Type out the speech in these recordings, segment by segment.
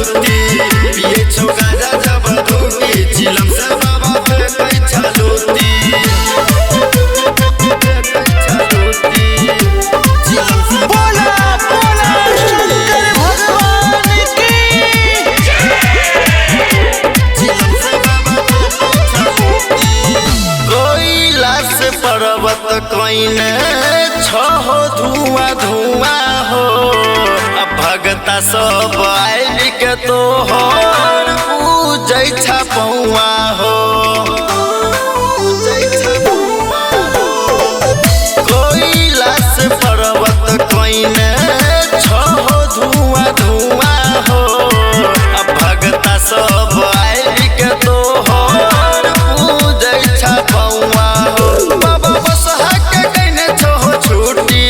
छलूती पिए छौ गाजा जब धूकी चिलम से बाबा फेंकै छलूती छलूती चिलम से। बोला बोला शंकर भगवान की। कैलाश पर्वत कइने छहो धुआं धुआं हो आ भगता सब आइल के तोहर पूजै छा पौआ हो। कैलाश पर्वत कइने छहो धुआं धुआं हो आ भगता सब आइल के तोहर पूजै छा पौआ हो। बाबा बसहा के कइने छहो छुट्टी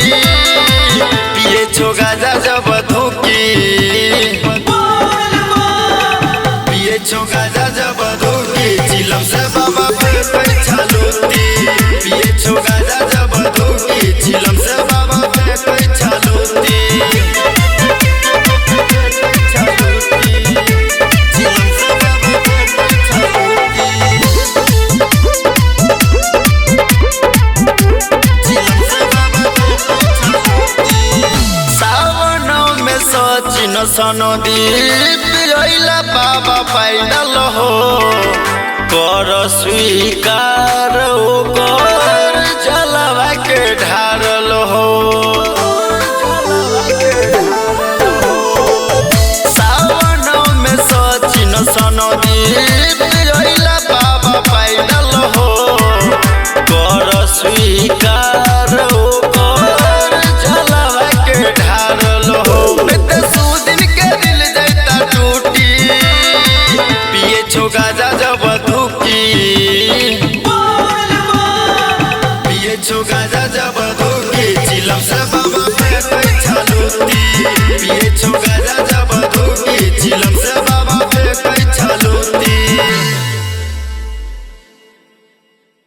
पिए छो गाजा जब धूकी पिए छो गाजा जब धूकी चिलम से बाबा फेंकै छलूती पिए छो गाजा जब धूकी चिलम से बाबा फेंकै छलूती चिलम से बाबा फेंकै छलूती चिलम से बाबा फेंकै छलूती। सावन में सचिन सनदीप अइला बाबा पैदल हो कर स्वीकार ओकर जलवा के ढारल हो। सावन में सचिन सनदीप